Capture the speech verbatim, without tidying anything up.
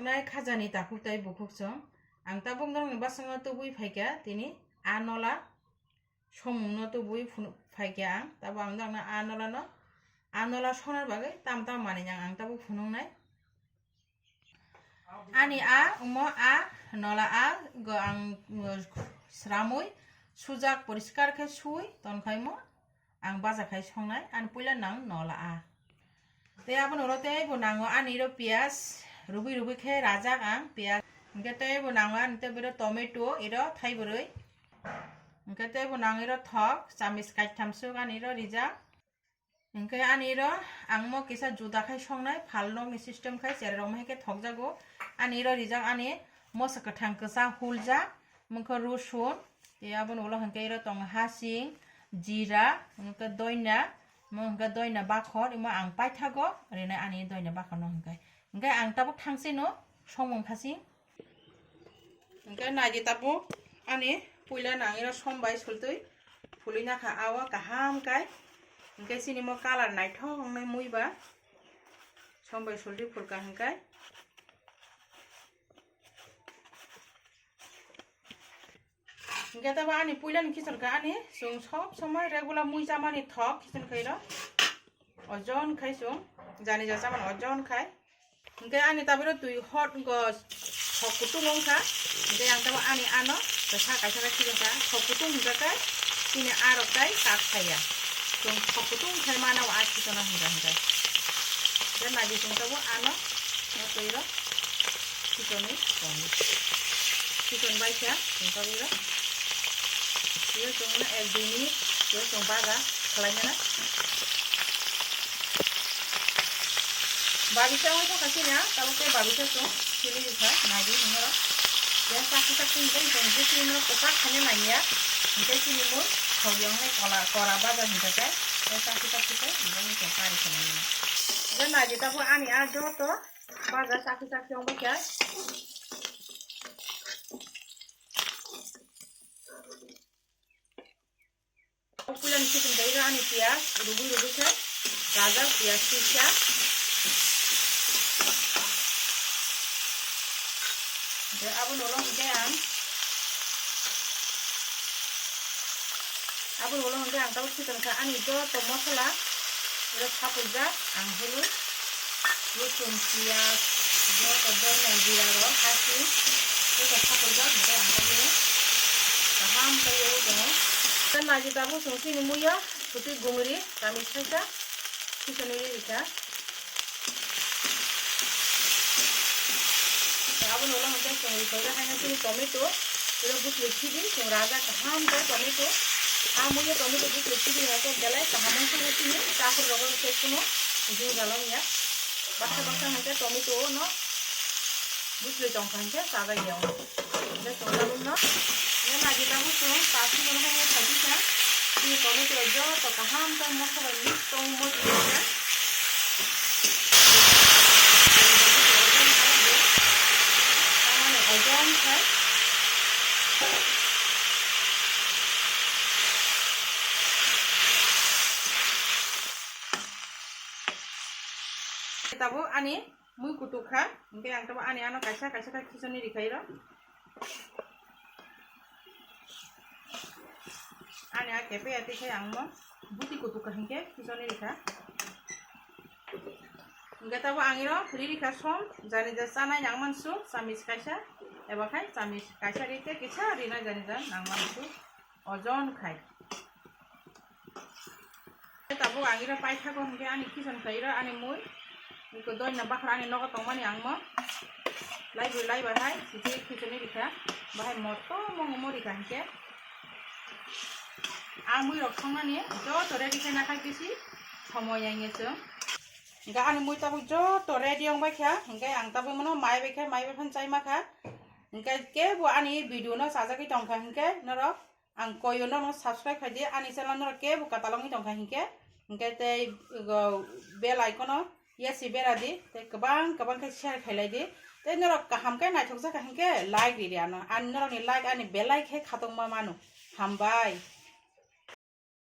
Nai khajani takhuk tai bukhuk chwng. Ang tabuk norokni bwskango tubui phaikha tini a nola somungno tubui phunu-, phaikha ang. Tabuk ang norokno a nolano, a nola songna bagwi tam tam manwi ang, ang tabuk phunuknai. Ani a, omo a, nola a, go ang, uh, sramwi, sujak poriskar khe sui, tonkhaimo, ang baja khai songnai, ani puila nang nola a. Tei abono oro tei bo nango ani oro piyaj, rubui rubui khe rajak ang piyaj. Hwnkhe tei bo nango ani tei bo oro tomato, oro thaibrwi. Hwnkhe tei bo nango oro thok, chamich kaitham suk ani oro rijak. Hwnkhe ani oro ang mo kisa juda khai songnai, phalnokni system khai cherai rok hai khe thokjago. Ani oro rijak ani moso kwthang kwchak huljak, mungkha rosun, tei abono ulo hwnkhe oro tongo hasing, jira, hwnkhe doina, mo hwnkhe doina bakhor, imo ang paithago rinai ani doina bakhorno hwnkhe. Hwnkhe ang tabuk thangsino somung khasing. Hwnkhe naidi tabuk ani puila nang iro som bai sultwi phulwi nakha, awa kaham kai. Hwnkhe chini mo colour naithok wngnai mui ba som bai sultwi phulka hwnkhe. Hwnkhe tabuk ani puilani khichon kha ani chwng sob somoi regular mui chamani thok khichon khairo. Ojon khai chwng jani ja chamani ojon khai. Hwnkhe ani tabuk oro twi hot wngkha, thok kutung wngkha. Hwnkhe ang tabuk ani ano kwsa kaisa khe khichon kha. Thok kutung hwnkhe tei chini arok tei kak phaiya. Chwng thok kutung khai mano a khichono hwnkha hwnkhe. Hwnkhe naidi chwng tabuk ano no twi ro. Chikonwi tongo. Chikon bai kha, chwng tabuk iro. Twiyo chwng no ek dui minute, twiyo chwng baga khlai nana. Babisa wngwi thangkha chini a, tabuk tei babisa chwng chini rikha, naidi hwnwi oro. Tei chakhe chakhe hwnkhe chwng bwswino kwchak khaina nangya, hwnkhe chini mui thok yong nai kola, kora baja hwnkhe tei, tei chakhe chakhe tei hwnkhe chwng kari khaina nangya. Tei naidi tabuk ani a joto. Baja chakhe chakhe wng bai kha. Puilani chicken kai ani piyaj rubui rubui khe rajak piyaj sisa. Abono ulo hwnkhe ang Aboni ulo hwnkhe ang tabuk chicken kha ani joto mosola rok sapurjak ang hului, rosun, piyaj, joto doina, jira rok, hasi joto sapurjak hwnkhe ang tabukno kaham khe yaui tongo. Tei naidi tabuk chwng chini muiyo swtwi gumri kami saisa khichonwi rikha. Aboni ulo hwnkhe chwng rikha haino chini tomato, iro bwswk sidi chwng rajak kaham khe tomato. A muiyo tomato bwswk sidi haikhe belai kaham wngkha chini chakhur rogo khe kunu jujalo wngya. Baksa baksa hwnkhe tomato no bwswk tongkha hwnkhe chajak ya. Hwnkhe chwng tabukno, nai naidi tabuk chwng pachi bono hai phaikha. Chini tomato rok joto kaham khe moso bai mix tongwi moso bai kha. Tamani ojon khe. Tabuk ani mui kutuk kha, hwnkhe ang tabuk ani ano kaisa kaisa khe khichonwi rikha iro. Ani a kepe ya twi khe ang mo buti kutuk kha hwnkhe khichonwi rikha. Hwnkhe tabuk ang iro ri rikha som, jani ja chanai nang mansu, chamich kaisa, eba khai chamich kaisa ri tei kisa rina jani ja nang mansu, ojon khai. Tabuk ang iro paithago hwnkhe ani khichon kha iro ani mui. Iko doina bakhra ani nogo tongmani ang mo. Laibrwi laiba hai sisi khichonwi rikha. Bahai motom mo mo rikha hwnkhe. Ang mui rok thangmani joto ready khe nakhai bisi somoy yang ye chwng. Hwnkhe ani mui tabuk joto ready wng bai kha. Hwnkhe ang tabuk mono mai bai kha, mai bai phan chai ma kha. Hwnkhe kebo ani video no chajagwi tong kha hwnkhe norok. Ang koyo nono subscribe khai di, ani channel norok kebo kwtal wngwi tong kha hinkhe, hinkhe tei, uh, bell icon-o yasi bera di, tei kwbang kwbang khe share khai lai di, tei norok kaham khe naithok jak kha hinkhe like riri ano, ani norokni like ani belai khe khatokma mano, hambai.